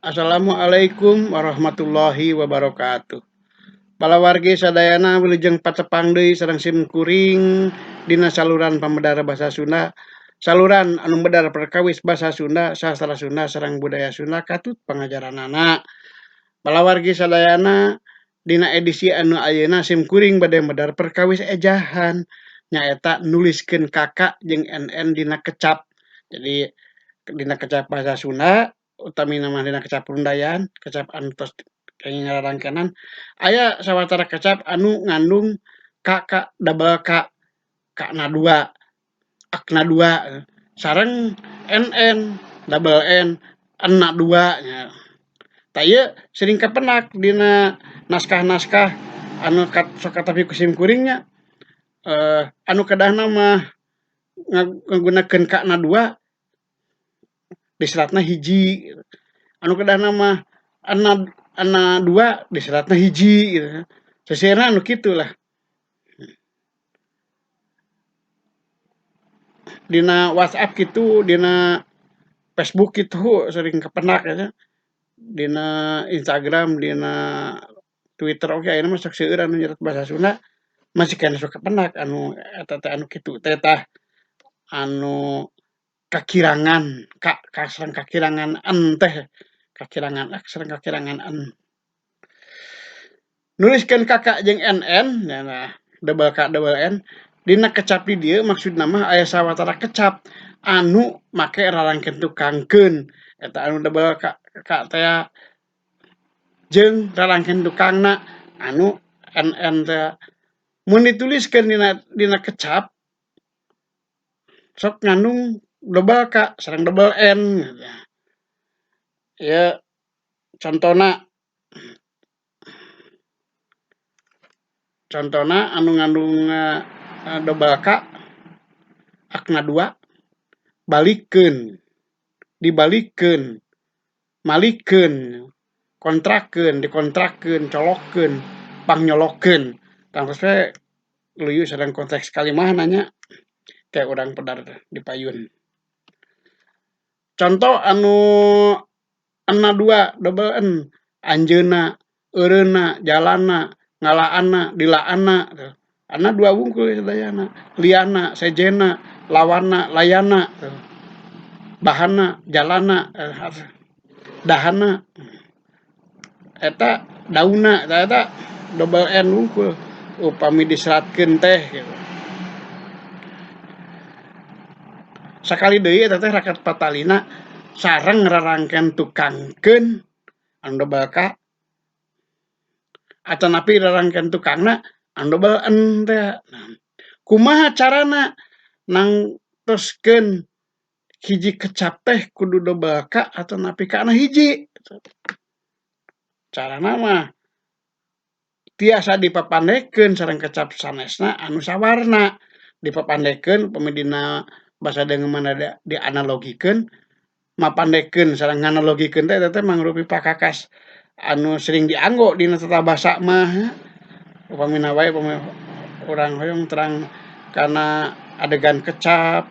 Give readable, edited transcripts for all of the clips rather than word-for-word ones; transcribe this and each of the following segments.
Assalamualaikum warahmatullahi wabarakatuh. Palawargi sadayana wilujeng patepang deui sareng sim kuring dina saluran pamedar basa Sunda, saluran anu medar perkawis basa Sunda, sastra Sunda sareng budaya Sunda katut pangajaranana. Palawargi sadayana dina edisi anu ayeuna sim kuring bade medar perkawis ejahan nyaeta nuliskeun KK jeung NN dina kecap. Jadi dina kecap bahasa Sunda utamina mah dina kecap rundayan, kecap anu tos kenging ngararangkenan aya sawatara kecap anu ngandung KK double K, K na dua, ak na dua, sareng NN double N, N na dua nya. Tah ieu sering kapendak dina naskah-naskah anu sok katapi ku sim kuring nya anu kedahna mah ngagunakeun K na dua diseratna hiji, anu kedahna mah N na dua diseratna hiji gitu. Seseueurna anu kitu lah. Dina WhatsApp kitu, dina Facebook kitu sering kapendak nya. Dina Instagram, dina Twitter oge ayeuna mah sok seueur anu nyerat basa Sunda masih keneh sok kapendak anu eta teh anu kitu teh tah anu kakirangan K sareng kakirangan N teh, kakirangan K sareng kakirangan N. Nuliskeun KK jeung NN nah double K double N dina kecap di dieu maksudna mah aya sawatara kecap anu make rarangken tukangkeun eta anu double K K tea jeung rarangken tukangna anu NN tea. Mun dituliskeun dina kecap sok ngandung double K sareng double N. Ieu contona anu ngandung double K akna dua balikeun, dibalikeun, malikeun, kontrakeun, dikontrakeun, colokeun, pangnyolokeun. Tangtos we luyu sareng konteks kalimahna nya ke urang pedar di payun. Contoh anu N na dua double N, anjeunna, eureunna, jalanna, ngalaanna, dilaanna. Anna dua wungkul sadayana, liana, sejenna, lawanna, layana, bahanna, jalana, dahana, eta daunna, eta double N wungkul upami diseratkeun teh gitu. Sakali deui eta teh rakat patalina sareng rarangken tukangkeun anu double K atanapi rarangken tukangna anu double N teh. Nah, kumaha carana nangtoskeun hiji kecap teh kudu double K atanapi K na hiji? Carana mah tiasa dipapandekeun sareng kecap sanesna anu sawarna. Dipapandekeun upami dina basa deungeun dianalogikeun, mapandekeun sareng nganalogikeun teh eta teh mangrupi pakakas anu sering dianggo dina tata basa mah. Upamina wae upami urang hoyong terang kana adegan kecap,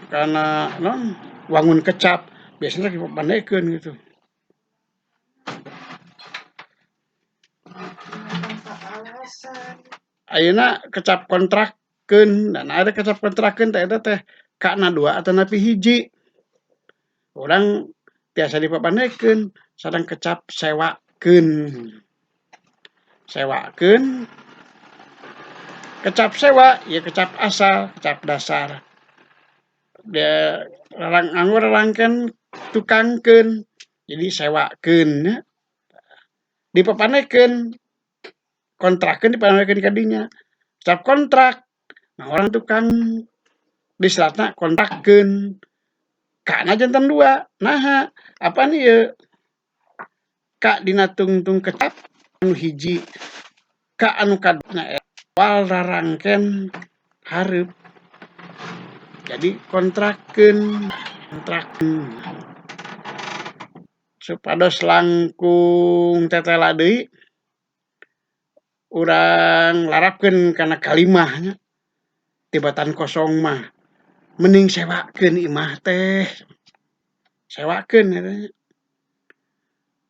kana naon wangun kecap biasana dipapandekeun gitu. Ayeuna kecap kontrakeun, dan ada kecap kontrakeun teh eta teh K na dua atanapi hiji. Urang tiasa dipapandekeun sareng kecap sewakeun. Sewakeun kecap sewa ieu kecap asal, kecap dasar. Dia nganggo rarangken tukangkeun, jadi sewakeun nya. Dipapandekeun kontrakeun dipapandekeun ka dinya. Kecap kontrak, nah orang tukang diseratna kontrakeun. K na janten dua, naha apaan ieu? K dina tungtung kecap anu hiji, K anu kadua awal rarangken hareup. Jadi kontrakeun, kontrakeun. Supados langkung tetela deui urang larapkeun kana kalimah nya. Tibatan kosong mah mending sewakeun imah teh. Sewakeun eta nya.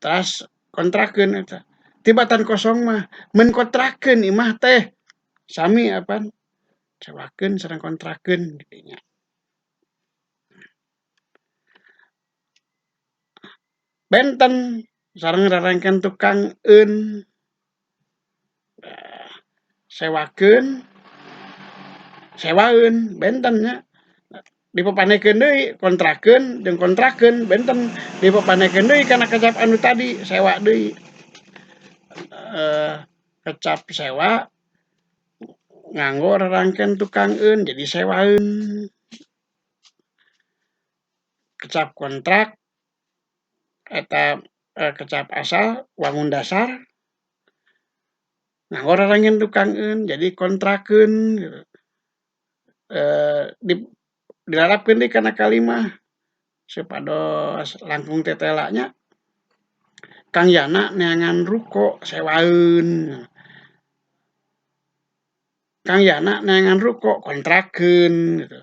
Teras kontrakeun eta. Tibatan kosong mah mun kontrakeun imah teh sami apan sewakeun sareng kontrakeun kitu nya. Benten sareng rarangken tukang eun. Sewakeun sewaeun benten nya. Dipapandekeun deui kontrakeun jeung kontrakeun benten dipapandekeun deui kana kecap anu tadi sewa deui. Kecap sewa nganggo rarangken tukang eun jadi sewaeun. Kecap kontrak eta kecap asal wangun dasar nganggo rarangken tukang eun jadi kontrakeun gitu. Dilarapkeun deui kana kalimah supados langkung tetela nya. Kang Yana neangan ruko sewaeun. Kang Yana neangan ruko kontrakeun gitu.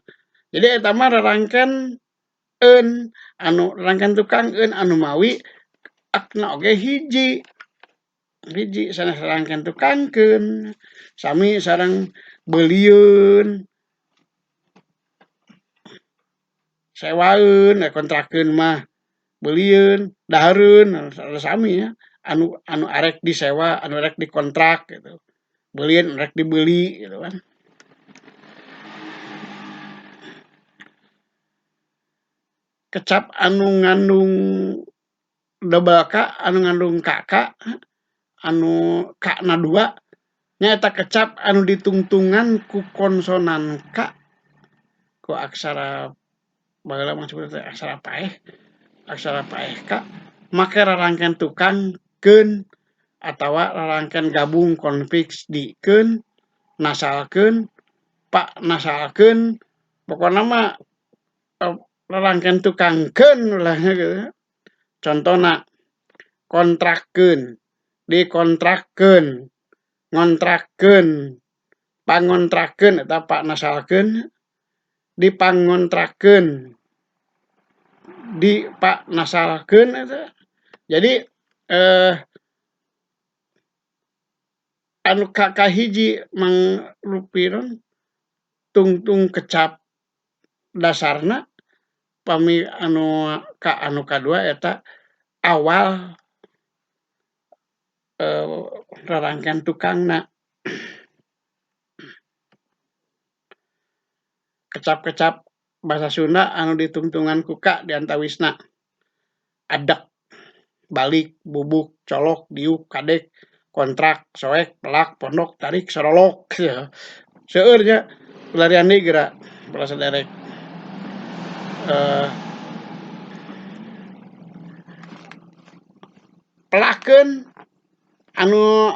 Jadi eta mah rarangken eun anu rarangken tukang eun anu mawi akna oge hiji. Hiji sanes rarangken tukangkeun sami sareng beulieun sewaeun kontrakeun mah beulieun dahareun sami nya anu anu arek disewa anu arek dikontrak gitu. Beulieun arek dibeli gitu kan. Kecap anu ngandung double K anu ngandung KK anu K na dua nyaeta kecap anu ditungtungan ku konsonan K ku aksara baheula mah disebut teh aksara paeh K make rarangken tukang keun atawa rarangken gabung konfiks dikeun nasalkeun pak nasalkeun pokona mah rarangken tukangkeun lah gitu. Contona kontrakeun dikontrakeun ngontrakeun pangontrakeun eta pak nasalkeun dipangontrakeun dipak nasalkeun eta. Jadi anu kahiji mangrupi naon tungtung kecap dasarna pami anu ka anu kadua eta awal rarangken tukangna. Kecap-kecap bahasa Sunda anu ditungtungan ku K diantawisna adek, balik, bubuk, colok, diuk, kadek, kontrak, soek, pelak, pondok, tarik, sorolok. Seueur nya larian deui geura bala saderek. Pelakeun anu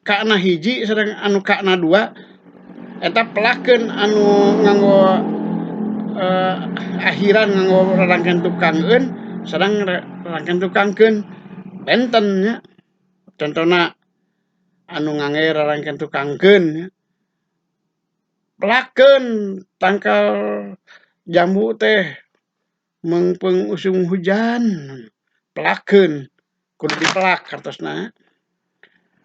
K na hiji sareng anu K na dua eta pelakeun anu nganggo akhiran nganggo rarangken tukang eun sareng rarangken tukangkeun benten nya. Contona anu ngangge rarangken tukangkeun nya. Pelakeun tangkal jambu teh meungpeung usum hujan pelakeun kudu dipelak hartosna.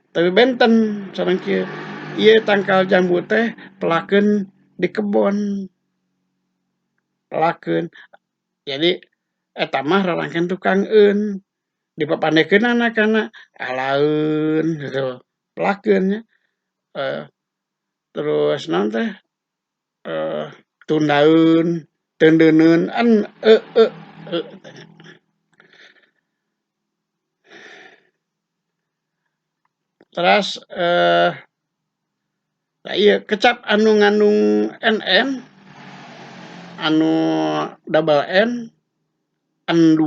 Tapi benten sareng kieu ieu tangkal jambu teh pelakeun di kebon. Pelakeun. Jadi eta mah rarangken tukang eun dipapandekeunana kana alaeun gitu. Pelakeun nya. Terus naon teh tundaeun, teundeuneun an e e e teh. Teras ieu kecap anu ngandung NN anu double N N2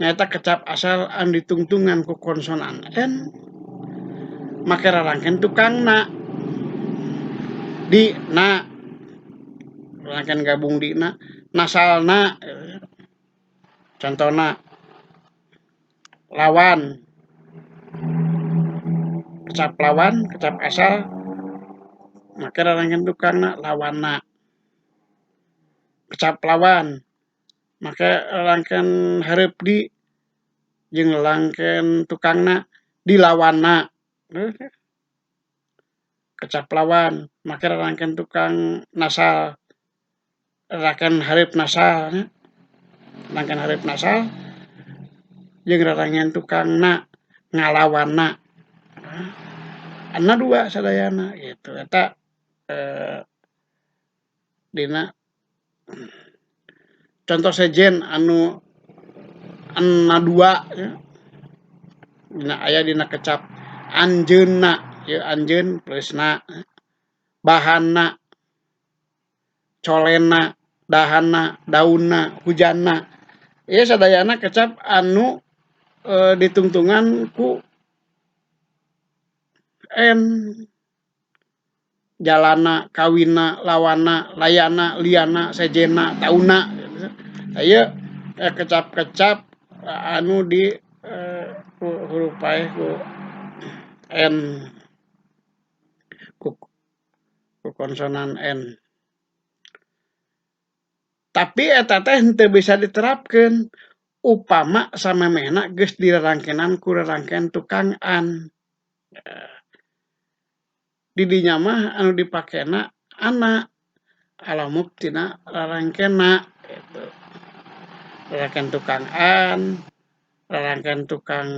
nyaeta kecap asal anu ditungtungan ku konsonan N make rarangken tukangna di na rarangken gabung di na nasalna contona lawan kecap lawan kecap asal make rarangken tukangna lawanna kecap lawan Make rarangken hareup di jeung rarangken tukangna dilawanna. Kecap lawan make rarangken tukang nasal rarangken hareup nasal nya, rarangken hareup nasal jeung rarangken tukangna ngalawanna. Ena dua sadayana kitu eta dina contoh sejen anu ena dua nya aya dina kecap anjeunna ieu anjeun plus na, bahanna, colena, dahanna, daunna, hujanna. Ieu sadayana kecap anu ditungtungan ku n. Jalana, kawinna, lawanna, layana, liana, sejenna, taunna. Ieu kecap-kecap anu di huruf paeh ku n ku konsonan n. Tapi eta teh henteu bisa diterapkeun upama samemehna geus dirarangkenan ku rarangken tukang an. Di dinya mah anu dipakena ana alamuk tina rarangkenna kitu. Rarangken tukang an, rarangken tukang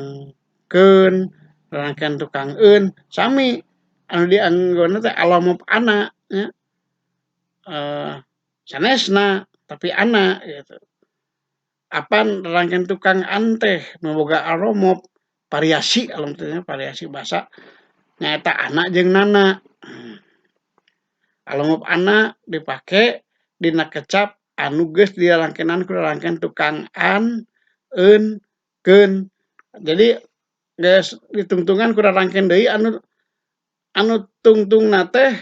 keun, rarangken tukang eun sami anu dianggona teh alamop ana nya sanesna tapi ana kitu. Apan rarangken tukang an teh nu boga alomop variasi alom teh variasi basa nyaeta ana jeung nana. Alomop ana dipake dina kecap anu geus dirarangkenan ku rarangken tukang an, eun, keun. Jadi geus ditungtungan ku rarangken deui anu anu tungtungna teh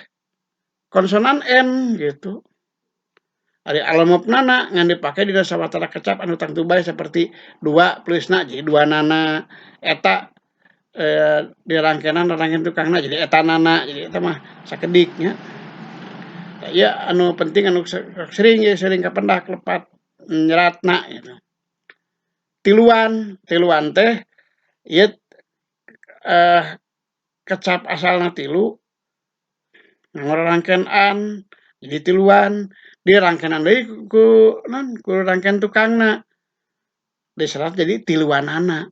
konsonan n gitu. Ari alomop nana ngan dipake dina sawatara kecap anu tangtu bae saperti dua plus na jadi duanana eta dirangkenan rarangken tukangna jadi etanana jadi eta mah sakedik nya. Ieu anu penting anu sering ieu sering kapendak lepat nyeratna gitu. Tiluan, tiluan teh ieu kecap asalna tilu rarangken an jadi tiluan dirangkenan deui ku naon ku rangken tukangna diserat jadi tiluanana.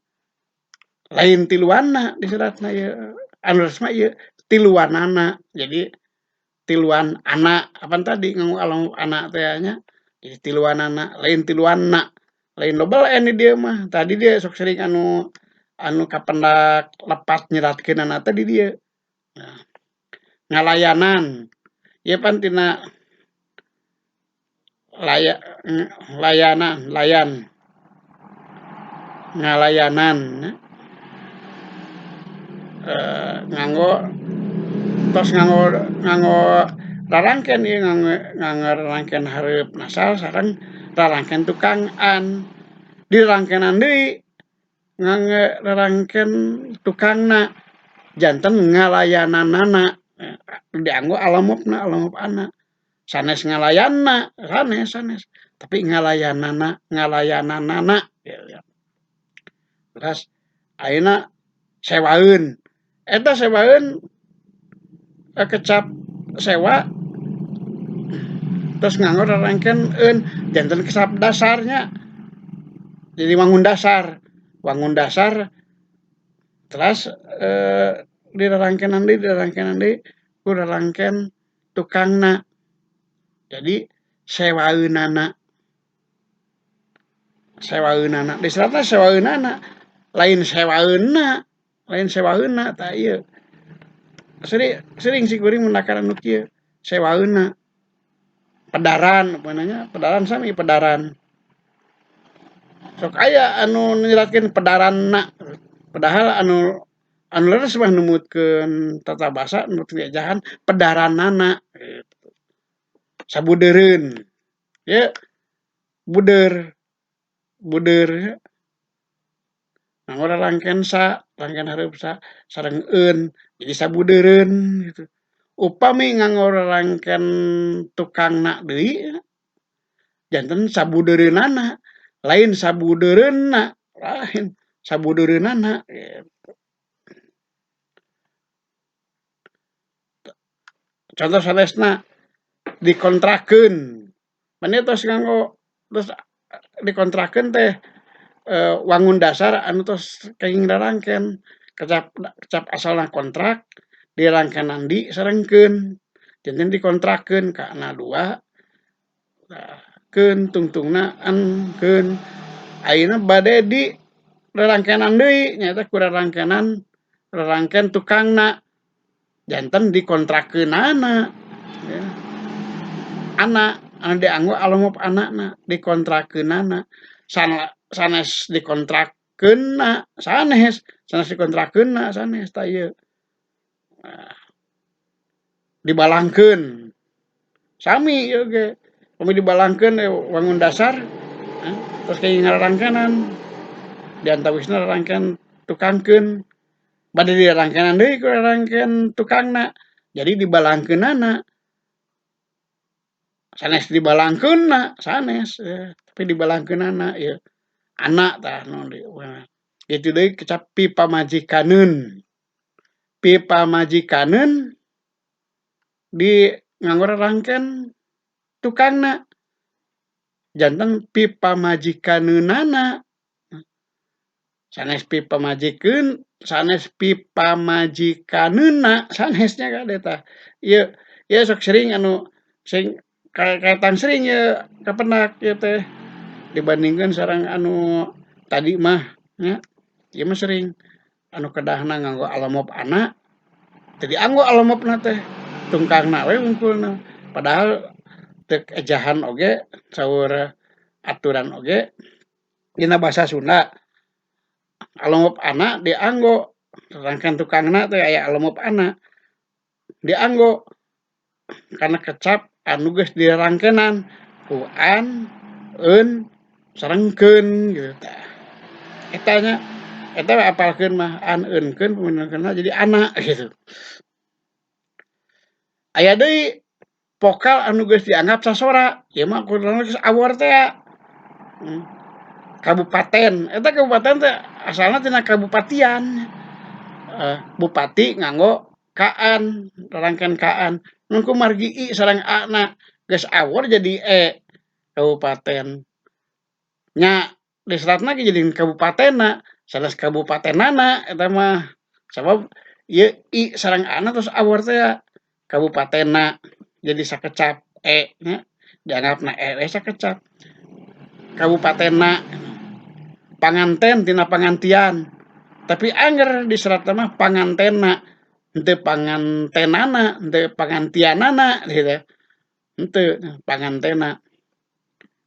Lain tiluanna diseratna ieu anu leres mah ieu tiluanana jadi tiluan ana apan tadi nganggo alomop ana teh nya jadi tiluanana lain tiluanna lain dobel n di dieu mah tadi dieu sok sering anu anu kapendak lepat nyeratkeunana teh di dieu. Nah, ngalayanan ieu pan tina laya layanan layan ngalayanan nganggo tos nganggo nganggo rarangken ieu nganggo nganggo rarangken hareup nasal sareng rarangken tukang an dirangkenan deui ngangge rarangken tukangna janten ngalayananana dianggo alomopna alomop ana sanes ngalayanna sanes sanes tapi ngalayanana ngalayananana. Terus ayeuna sewaeun eta sewaeun kecap sewa terus nganggo rarangken eun janten kecap dasarnya jadi wangun dasar terus dirarangkenan deui ku rarangken tukangna jadi sewaeunana sewaeunana diseratna sewaeunana lain sewaeunna tah ieu sering si kuring menakar anu kieu sewaeunna pedaran upamana nya pedaran sami pedaran sok aya anu nyeratkeun pedaranna padahal anu anu leres mah numutkeun tata basa numutkeun ejahan pedaranana kitu. Sabudeureun ieu budeur budeur nganggo rarangken sa rangken hareup sa sareng eun jadi sabudeureun kitu. Upami nganggo rarangken tukangna deui Janten sabudeureunana, lain sabudeureunna, lain sabudeureunana gitu. Contoh sanesna dikontrakeun, meni tos nganggo tos dikontrakeun teh wangun dasar anu tos kenging rarangken kecap kecap asalna kontrak dirangkenan di sarengkeun janten dikontrakeun ka na dua keun tungtungna an keun ayeuna bade di rarangkenan deui nyaeta ku rarangkenan rarangken tukangna janten dikontrakeunana ana anu dianggo alomop anana dikontrakeunana sanes dikontrakeunna sanes, sanes dikontrakeunna sanes tah ieu. Dibalangkeun sami ieu ge upami dibalangkeun wangun dasar tos kenging rarangkenan diantawisna rarangken tukangkeun bade dirangkenan deui ku rarangken tukangna jadi dibalangkeunana sanes dibalangkeunna sanes tapi dibalangkeunana ieu ana tah nu kitu deui kecap pipamajikaneun, pipamajikaneun di nganggo rarangken tukangna janten pipamajikaneunana sanes pipamajikeun sanes pipamajikaneunna sanes nya kade tah ieu ieu sok sering anu sing kaetan sering ieu kapendak ieu teh dibandingkeun sareng anu tadi mah nya ieu mah sering anu kedahna nganggo alamop ana teu dianggo alamopna teh tungkangna we wungkulna padahal teu ejahan oge saur aturan oge dina basa Sunda alomop ana dianggo rarangken tukangna teh aya alomop ana dianggo kana kecap anu geus dirarangkenan ku an, eun, sareng keun kitu tah. Eta nya eta we apalkeun mah an, eun, keun jadi ana kitu. Aya deui vokal anu geus dianggap sasora ieu mah geus awor tea. Kabupaten eta kabupaten teh asalna tina kabupatian bupati nganggo kaan rarangken kaan mun kumargi i sareng a na geus awor jadi e kabupaten nya diseratna ge jadi kabupatenna sanes kabupatenana eta mah sabab ieu i sareng a na tos awor tea kabupatenna jadi sakecap e nya dianggapna e we sakecap kabupatenna. Panganten tina pangantian tapi angger diseratna mah pangantenna henteu pangantenana henteu pangantianana kitu henteu pangantena.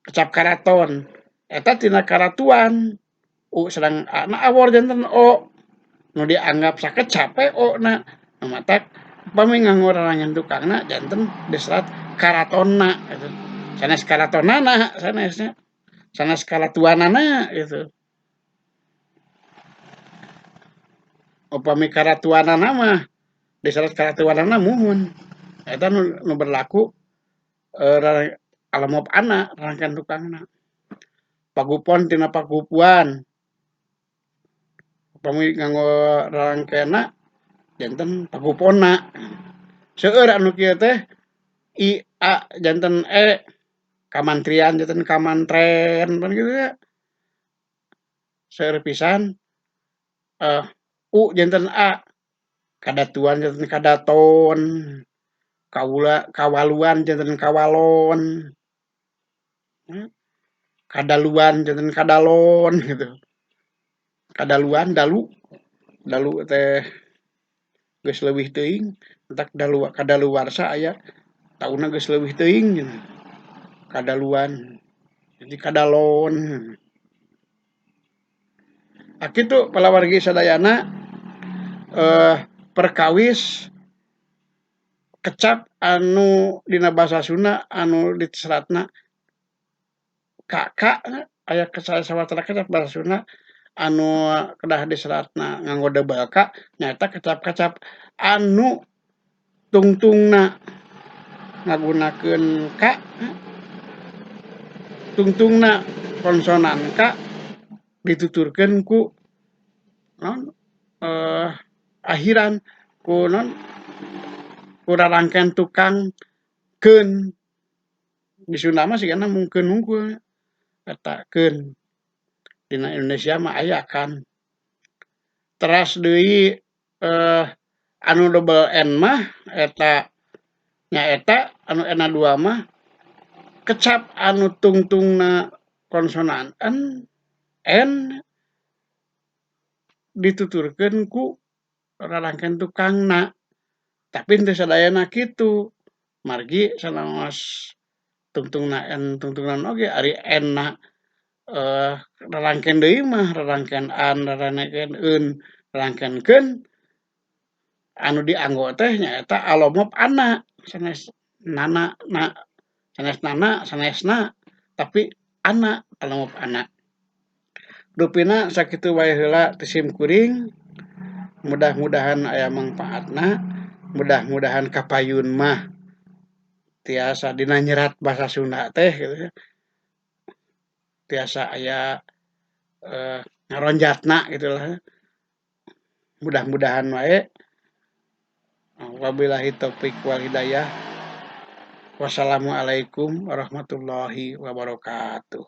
Kecap karaton eta tina karatuan u sareng a na awor janten o nu dianggap sakecap we o na nu matak upami nganggo rarangken tukangna janten diserat karatonna kitu sanes karatonana sanes nya sanes karatuanana kitu. Upami karatuanana mah diserat karatuanana muhun eta nu berlaku alamop ana rarangken tukangna. Pagupon tina pagupuan upami nganggo rarangkenna janten paguponna. Seueur anu kieu teh i a janten e kamantrian janten kamantren pan kitu nya. Seueur pisan u janten a kadatuan janten kadaton kaula kawaluan janten kawalon kadaluan janten kadalon kitu. Kadaluan dalu dalu teh geus leuwih teuing entak dalu kadaluwarsa aya taunna geus leuwih teuing cenah kadaluan jadi kadalon. Tah kitu palawargi sadayana perkawis kecap anu dina basa Sunda anu diseratna ka ka aya sawatara kecap basa Sunda anu kedah diseratna nganggo double K nyaeta kecap-kecap anu tungtungna ngagunakeun ka Tungtungna konsonan K dituturkeun ku naon akhiran ku naon ku rarangken tukang keun. Di Sunda mah sigana mung keun hungkul eta keun. Dina Indonesia mah aya kan. Teras deui anu double N mah eta nyaeta anu N na dua mah kecap anu tungtungna konsonan N, N dituturkeun ku rarangken tukangna. Tapi henteu sadayana kitu margi sanaos tungtungna N tungtungna N oge ari N na rarangken deui mah rarangken an, rarangken eun, rarangken keun anu dianggo teh nyaeta alomof ana sanes nana na sanes nana sanesna tapi ana alomof ana. Rupina sakitu wae heula ti sim kuring mudah-mudahan aya mangpaatna mudah-mudahan kapayun mah tiasa dina nyerat basa Sunda teh kitu nya tiasa aya ngaronjatna kitu lah mudah-mudahan wae. Wabillahi taufik wal hidayah. Wassalamualaikum warahmatullahi wabarakatuh.